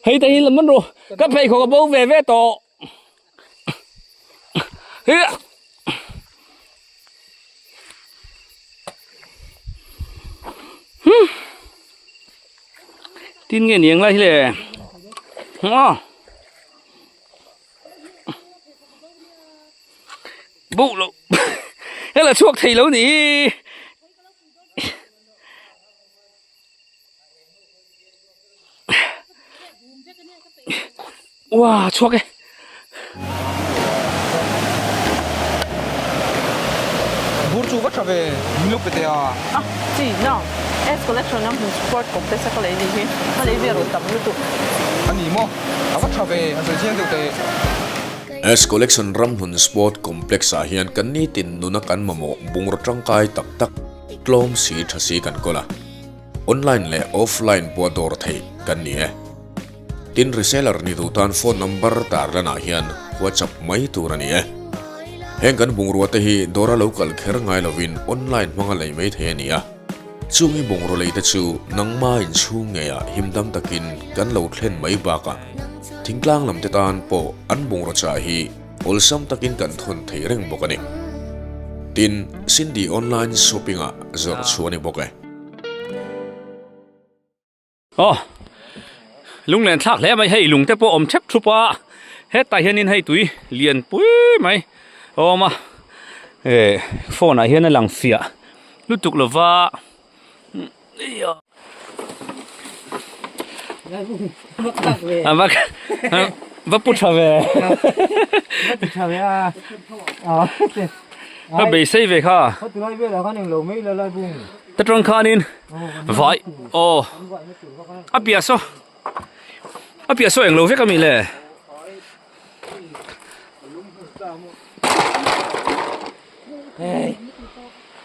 Hei te hi la man rawh. Ka pheikhawk a bo ve ve tawh. Tin nge niang lai hi le. Maw. Bo lo. Hela chhuak thei lo ni. Wow, chhuak e. Bur chu va tha ve, min lo pe teh a. A chi na S collection lam hmun sport complex a ka lei ni hi ka lei ve rawn tam lutuk. A ni maw? A va tha ve, han sawi chiang deuh teh. S collection ram hmun sport complex ah hian kan nitin nuna kan mamawh bungraw tangkai tak tak tlawm si tha si kan kawl a. Online leh offline pawh a dawr theih kan ni e. Tin reseller ni duh tan phone number tarlanah hian WhatsApp mai tur a ni e. Heng kan bungrua te hi dawra lo kal kher ngai lovin online hmanga lei mai thei a ni a. Chungi bungraw lei te chu nangma inchhung ngeiah himdam takin kan lo thlen mai bakah thingtlang lam te tan pawh an bungraw chah hi awlsam takin kan thawn thei reng bawk a ni. Tin, Sindhi online shopping ah zawrh chhuah a ni bawk e. Aw lunglen thlak hle mai hei lung te pawh awm thep thup a hetah hianin hei tui lian pui mai a awm a eh phone ah hian a lang fiah lutuk lova va pu tha ve ka beisei ve kha. Ta tang khanin vai aw a piah saw a piah saw englo vek ami le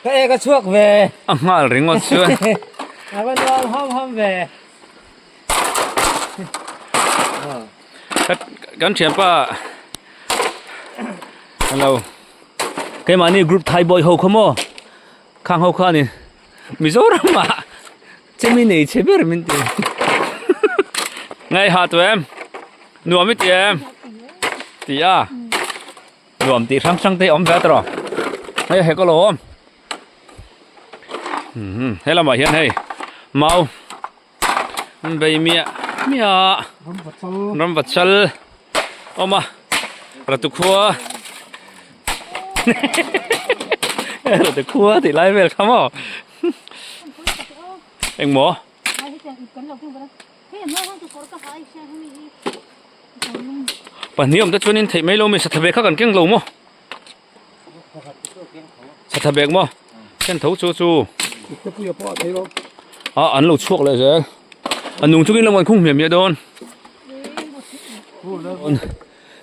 ka e ka chhuak ve a nghal ringawt chuan a va nuam ham ham ve kan thianpa hello keimahni group thai boy ho khaw maw Khang ho khanin Mizoram ah chemi nei chhe ber min ti Ngai ha tu em nuam i ti em ti a nuam tih hrang hrang te awm ve tawh hei hek alawm he lamah hian hei mau bei miah miah ramvachal awm a ratu khua ratu khua tih lai vel kha maw engmaw pahnih awm te chuanin theih mai lo mi satha bag kha kan keng lo maw. Satha bag maw ken tho chu chu a an lo chhuak leh zel a nung chungin lo an khung hmiah hmiah dawn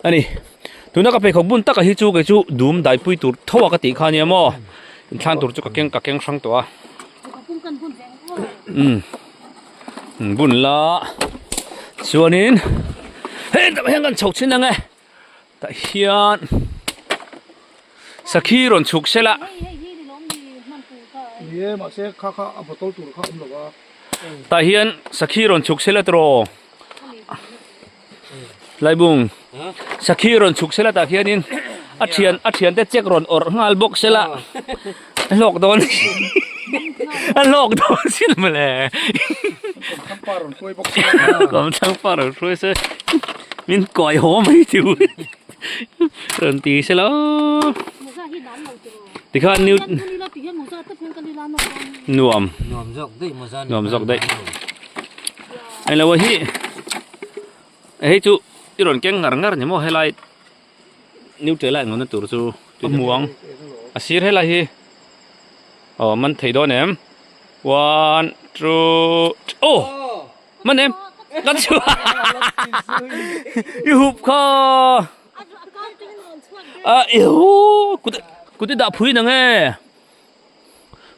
ani tuna ka pheikhawk bun taka hi chu kei chu dum daipui tur tho a ka tih kha ania maw inthlan tur chu ka keng ka keng hrang tawh a umm bun la chuanin hei tah hian kan chho chin ang e. Tah hian sakhi rawn chhuk sel a. Tah hian sakhi rawn chhuk sel a tiraw Laibung sakhi rawn chhuk sel a tah hianin a thian a thiante check rawn awrh nghal bawk sel a a hlawk dawn a hlawk dawn sin mawle kawmthlang pa rawn hruai se. Min kawi haw mai chu rawn ti se lo tikhan new nuam nuam zawk daih eng lo hi hei chu i rawn keng ngar ngar ni maw helai new ṭe lai ngawn tur chu a hmuang a sir helai hi aw man thei dawn em one two aw. Man em kan chu i hup kha a i hu kut kut i dah phui nang e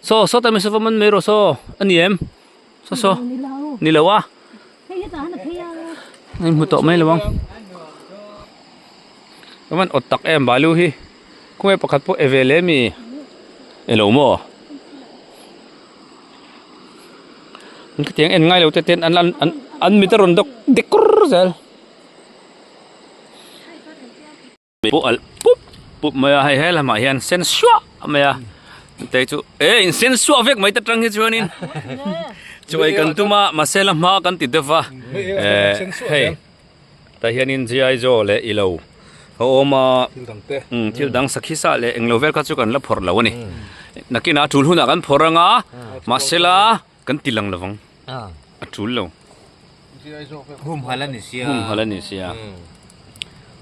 so so ta mi so man mai rawh so ani em so so ni lo a ni hmu tawh mai lo ang ka man awt tak em balu hi khawnge pakhat pawh e ve leh mi elo maw. Khatiang en ngai lo te ten an an an an mit a rawn dawk dek kur zel. Pawh alh pup pup mai a hei he lamah hian sen suah mai a te chu e in sen suah vek mai ta tang hi chuanin chuai kan tum a mahse la hma kan ti deuh va eh hei tah hianin G I Joe leh ilo a awm a umm thil dang sakhi sa leh englo vel kha chu kan la phawrh lo a ni nakinah a tul hunah kan phawrh anga mahse la Kan ti lang lovang. A tul lo. Humhal a ni sia. Humhal a ni sia.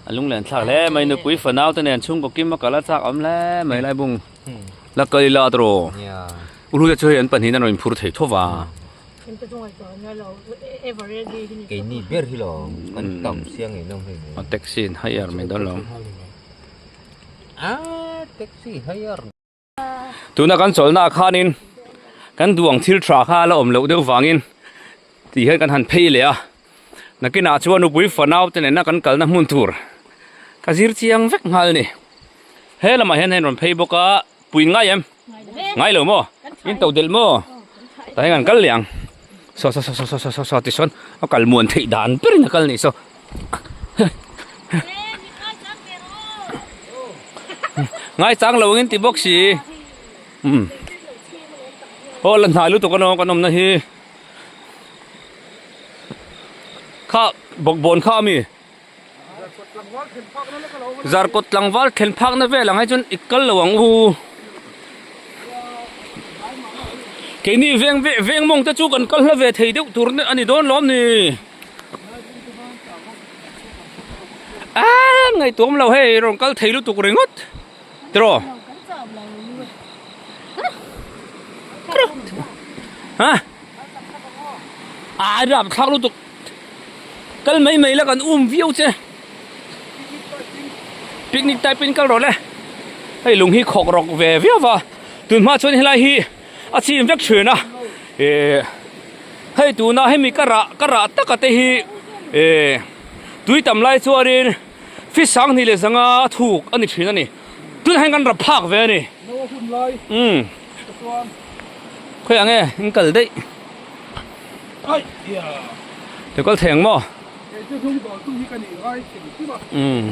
A lunglen thlak hle mai nupui fanau te nen chhungkaw kim a kal a chak awm hle mai lai bung. La kal ila tawh. Ulu te chu hei an pahnihin an rawn inphur thei tho va. Keini ber hi lo kan tam sia ngei nawm hei. A taxi in hire mai dawn lo. A taxi hire. Tuna kan chawlhnaah khanin kan duang thil tha kha a la awm loh deuh vangin tih hian kan han phei leh a, nakinah chuan nupui fanau te nena kan kalna hmun tur ka zir chiang vek nghal a ni. He lamah hian hei an rawn phei bawk a, pui ngai em? Ngai lo maw? In to delh maw? Tah hian kan kal leh ang. Saw saw saw saw saw saw tichuan a kal muan theih dan berin a kal nih saw. Ngai chang lo angin ti bawk si. Um. Aw la hnai lutuk ano kan awmna hi. Kha bawkbawn kha ami. Zarkawt tlangval thlen phakna vel ang hi chuan i kal lo ang u. Keini veng veng mawng te chu kan kal hla ve thei deuh tur a ni dawn lawm ni. Aaa ngaihtuam lo hei rawn kal thei lutuk ringawt tiraw ha aa rap thlak lutuk kal mai mai la kan um viau che picnic type in kal rawh le hei lung hi khawk rawk ve viau va tun hma chuan helai hi a chim vek thin a eh hei tuna hemi ka rah ka rah taka te hi eh tui tam lai chuanin fish sanghnih leh zanga a thuk a ni thin a ni tunah hian kan rap phak ve a ni umm khawi ang e in kal daih te kal thei ang maw umm.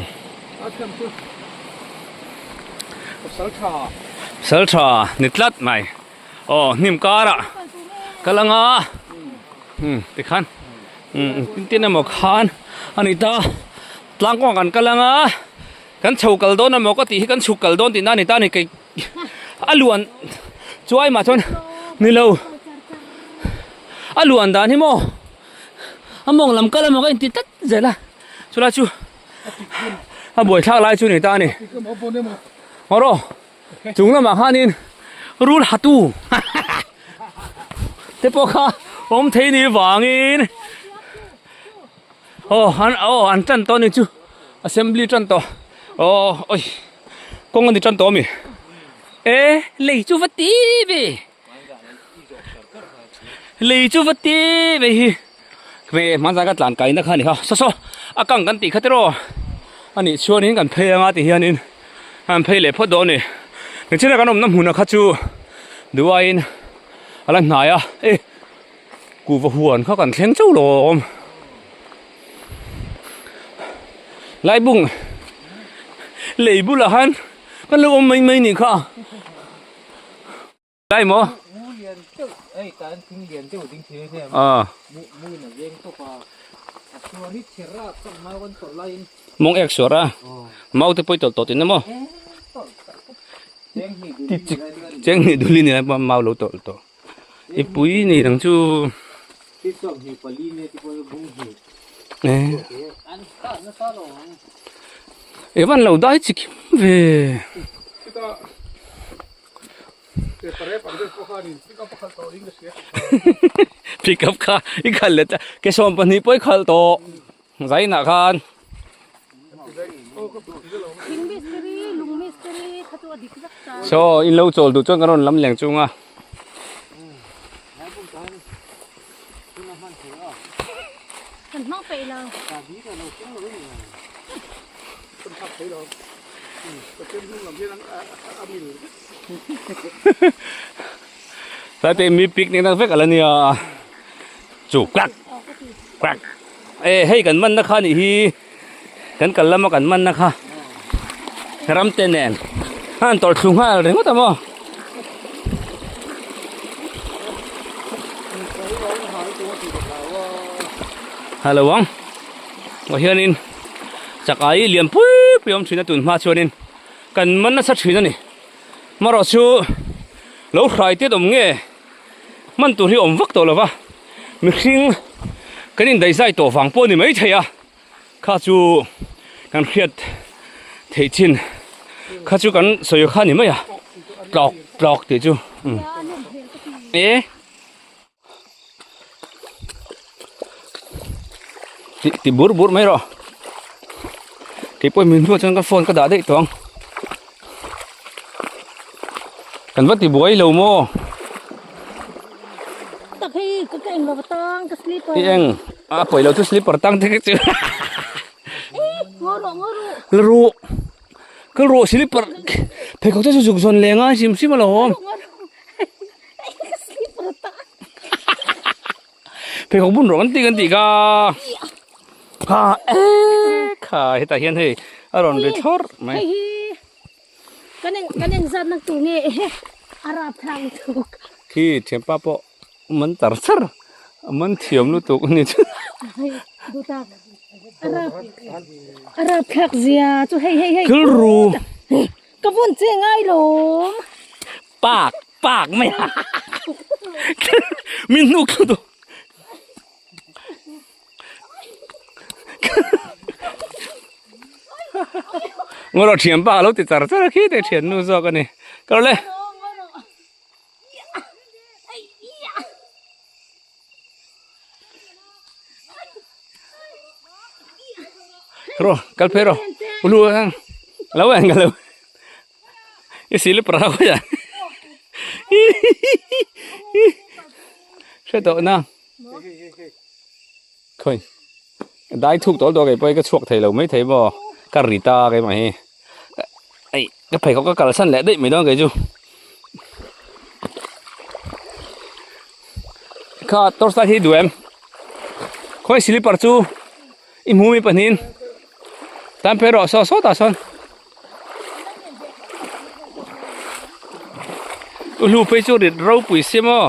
Sal tha ni tlat mai aw hnim karah kal anga umm tikhan umm tin tin emaw khan a ni ta tlang kawngah kan kal anga kan chho kal dawn emaw ka tih hi kan chhuk kal dawn tihna a ni ta a ni kei a luan chuai mah chuan ni lo a luan dan hi maw a mawng lam kal emaw ka inti tlat zel a chulai chu. A buai thlak lai chu ni ta a ni. Awraw chung lamah khanin rul hatu te pawh kha awm thei ni vangin aw an aw an tan tawh a ni chu assembly tan tawh aw oi kawng a ni tan tawh a mi e lei chu va ti ve. Lei chu va ti ve hi ve hmanzai ka tlan kaina kha a ni kha saw saw a kang kan tih kha tiraw a nih chuanin kan phei anga ti hianin an phei leh phawt dawn a ni nichina kan awmna hmunah kha chu duaiin a la hnai a e kuhva huan kha kan thleng chauh lo a awm laibung lei bulah khan kan lo awm mai mai nih kha. Lai maw? Mawng ek suar a, mau te pawh i tawlh tawh tihna maw? Cheng hnih dul i ni lai pawh mau lo tawlh tawh. I pui ni ang chu. E van lo dai chi kim ve. Pick up kha i khalh leh ta ke 12 pawh i khalh tawh zainah khan. Saw in lo chawl duh chuan kan rawn lam leng chung a. Tlai te mi picnic na vek ala nia chu crack crack. E hei kan manna kha nih hi kan kal lama kan manna kha ramte nen a han tawlh thlu nghal ringawt a maw. Hello ang ah hianin chakai lian pui pui a awm thin a tun hma chuanin kan man nasa thin a ni marawh chu lo hrai te awm nge hman tur hi awm vak tawh lo va mihring kan indaihzai tawh vang pawh a ni maithei a kha chu kan hriat theih chin kha chu kan sawi kha a ni mai a tlawk tlawk tih chu umm e ti ti bur bur mai rawh keipawh min hnuah chuan ka phone ka dah daih tawh ang kan va ti buai lo maw tak hei ka ka eng lova tang ka slipper i eng a pawi lo chu slipper tang te chu ngaw rawh ngaw rawh la ru ka rawh slipper pheikhawk te chu zuk zawn leh ngai hrim hrim alawm Pheikhawk bun rawh kan tih kan tih ka kha e kha hetah hian hei a rawn ri thlawrh mai. Hei hi kan eng kan eng zat nak tur nge a rap thlang tuk. Khi thianpa pawh man tar char a man thiam lutuk a ni chu. Dutak a rap a rap thlak zia chu hei hei hei. Thil ru. Ka vun che ngai lawm. Pak pak mai a min hnuk thlu tu Ngawrawh thian pa a lo ti char char a khi te thian nu zawk a ni ka rawh le. Rawh kal phei rawh ulu ang lo ang ka lo i silip ra khawi ah hre tawh na khawi dai thuk tawh tawh keipawh hi ka chhuak thei lo mai thei maw ka ri ta keimah hi ei ka pheikhawk ka kalsan leh daih mai dawn kei chu kha torch light hi duh em khawi slipper chu i hmu mi pahnihin tan phei rawh saw sawtah sawn. U hlu phei chu rit ropui sia maw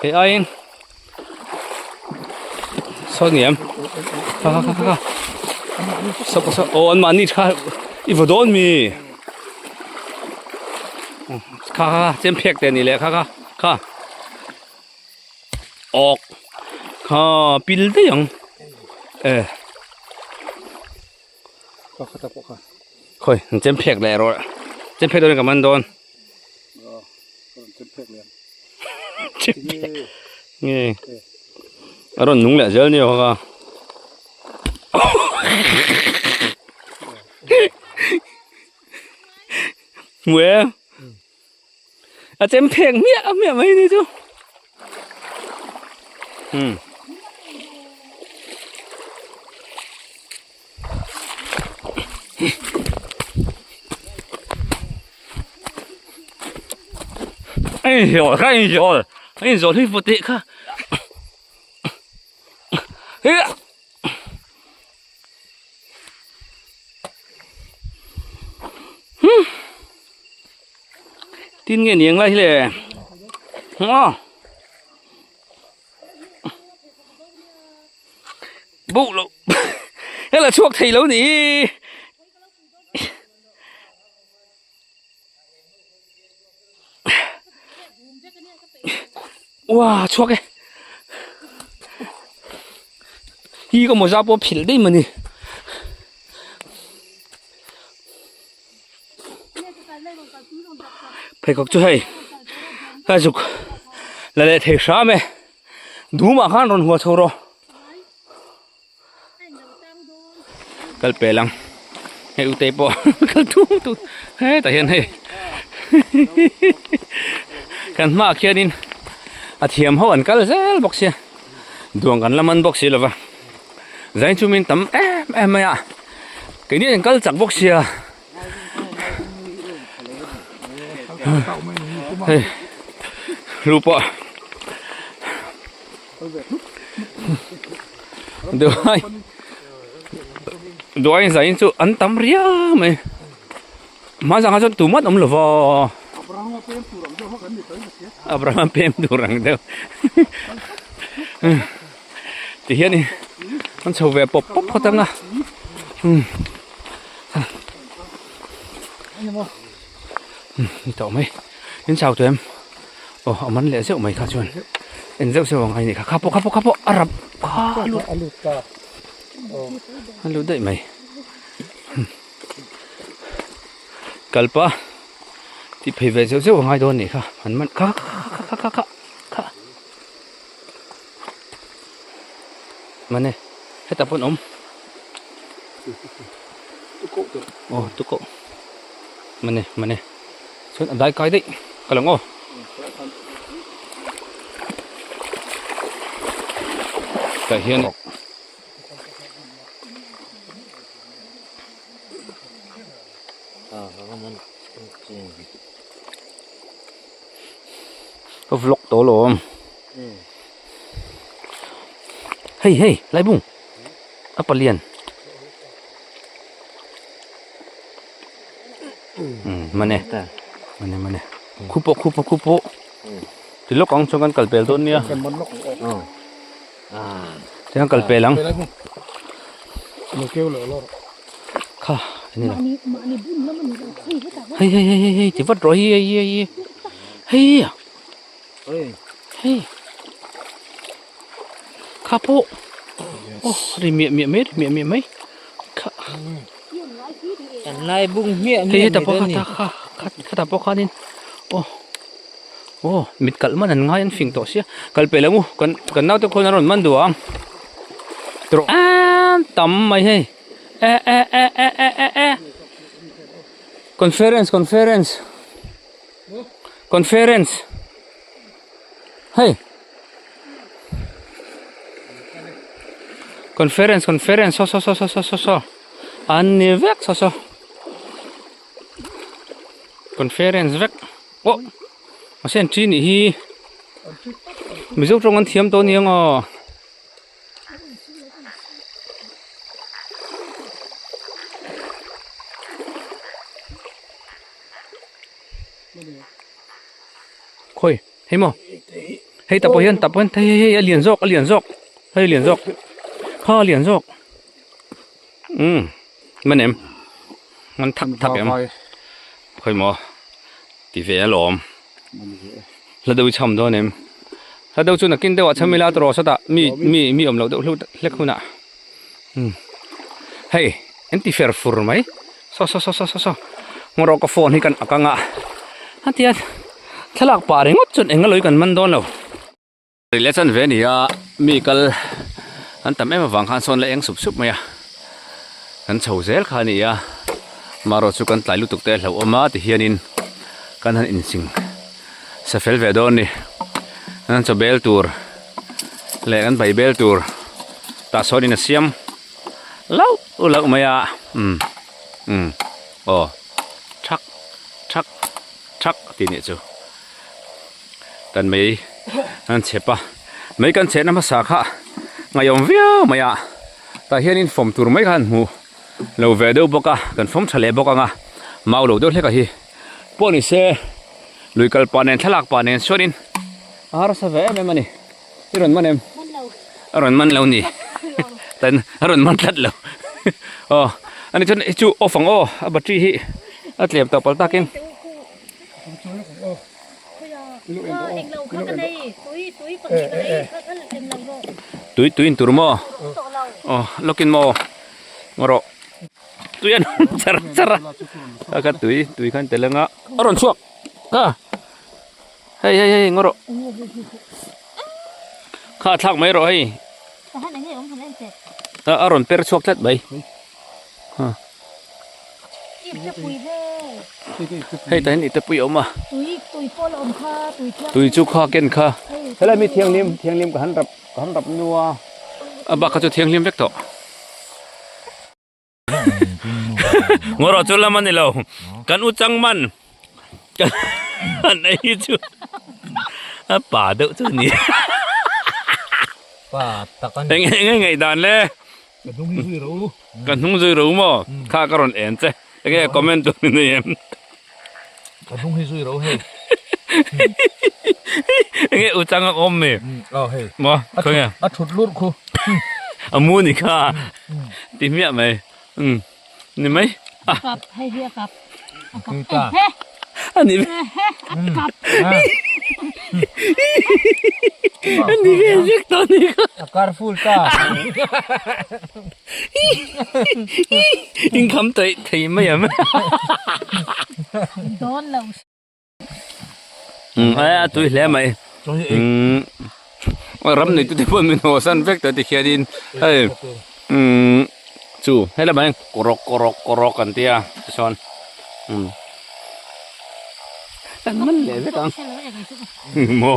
hei aiin saw ni em kha kha kha kha saw saw aw an mahni tha i vaw dawn mi kha kha kha chem phek te ni le kha kha kha awk kha pil daih ang e. Khawi an chem phek leh rawh chem phek dawn in ka man dawn chem phek nge a rawn nung leh zel ni aw kha hmu e a chem phek hmiah hmiah mai ni chu hmm. Anh hiểu kha anh hiểu anh hiểu thì phụ tị kha Tin nge niang lai hi le aw Buh lo hela chhuak thei lo ni Wow chhuak e Hi ka mawza pawh philh daih mawni. Pheikhawk chu hei ka zuk la leh thei hram e dum ah khan rawn hua chho rawh kal pel ang hei ute pawh kal tum tum hetah hian hei kan hmaah khianin a thiam ho an kal zel bawk sia duang kan la man bawk si lova. Zain chu min tam em em mai a keini an kal chak bawk sia hei lu pawh. Duhai Duhai zain chu an tam riau mai hmanzang ah chuan tumat awm lova Abraham a pem tur ang deuh ti hian in an chho ve pawp pawp phawt ang a ni tawh mai in chau tawh em aw a man leh zeuh mai kha chuan en zeuh zeuh ang a ni kha kha pawh kha pawh kha pawh a rap kha a lut a lut ta a lut daih mai kalpa tih phei ve zeuh zeuh a ngai dawn a nih kha an man kha kha kha kha kha kha mane hetah pawh an awm aw tukoh mane mane chuan a dai kai daih ka lang aw tah hian ka vlog tawh alawm hei hei laibung a palian mane mane mane khu pawh khu pawh khu pawh ti lawk ang chuan kan kal pel dawn nia chuan kal pel ang kha ani lo hei hei hei hei hei ti vat rawh hei hei hei hei hei kha pawh aw ri miah miah mai ri miah miah mai kha Kan lai bung hmiah hei hmiah heta mai pawh dawn ni. kha kha kha khatah pawh khanin aw aw mit kalh man an ngai an fing tawh sia kal pe lo u kan kan naute khawn a rawn man duh ang tawh tam mai hei e e e e e e e conference conference conference hei conference conference saw saw saw saw saw saw saw an ni vek saw saw conference vek aw mahse an thi nih hi mizo tawng an thiam tawh aniang aw. Khawi hei maw hei tah pawh hian tah pawh hian hei hei hei a lian zawk a lian zawk hei a lian zawk kha a lian zawk umm man em man thak thak em khawi maw ti ve alawm hla deuh i cham dawn em hla deuh chu nakin deuh ah cham ila tawh sawtah mi mi mi awm loh deuh hlu hlek hunah umm hei an ti fer fur mai saw saw saw saw saw ngawrawh ka phone hi kan ak anga a tia thlalak pah ringawt chuan eng alo kan man dawn lo. Ri leh chan ve a ni a mi kal an tam em avang khan sawn la eng sup sup mai a kan chho zel kha a ni a marawh chu kan tlai lutuk te a hlauhawm a ti hianin kan han insing sa fel ve dawn a ni an chaw bel tur leh an bai bel tur tah sawnin a siam lauh lauh mai a umm umm aw thak thak thak tih nih chu kan mei an chep a mei kan chehna hmasa kha ngaihawm viau mai a tah hianin fawm tur mai kha an hmu lo ve deuh bawk a kan fawm tha leh bawk ang a mau lo deuh hlek a hi pawh ni se lui kal pah nen thlalak pah nen chuanin a harsa ve em em a ni i rawn man em a rawn man lo ni tan a rawn man tlat lo aw ani chuan hi chu off ang aw a battery hi a tlem tawh palh takin. Tui tui in tur maw aw lawkin maw rawh tui an awm char char a ka tui tui khan tel anga a rawn chhuak ka hei hei hei ngaw rawh kha a thlak mai rawh hei a rawn per chhuak tlat mai. Hei tah hian ite pui a awm a tui chu kha ken kha helai mi thianghlim thianghlim ka han rap ka han rap nua a bak kha chu thianghlim vek tawh ngawrawh chu lam a ni lo kan u chang man kan ei chu a pa deuh chu a ni. Pa tak a ni. Eng eng nge ngaihdan le? Ka hnung hi zui ro. Ka hnung zui ro maw? Kha ka rawn en che. Eng nge comment tur ni nei em? Ka hnung hi zui ro hei. Eng nge uchang a awm mi? Aw hei. Maw? Khawnge? A thut lurh khu. A mu ni kha. Ti hmiah mai. Umm. Ni mai. A kap hei hi a kap. A kap. A ni. A kap. A ni ve vek tawh ni kha. A kar full ta. In kham taih thei mai em. Dawn lo. Umm a tui hle mai. Umm ram nei tute pawh min haw san vek tawh tikhianin hei umm chu hei lamah hian kawrawk kawrawk kawrawk an tia tichuan umm kan man leh vek ang maw.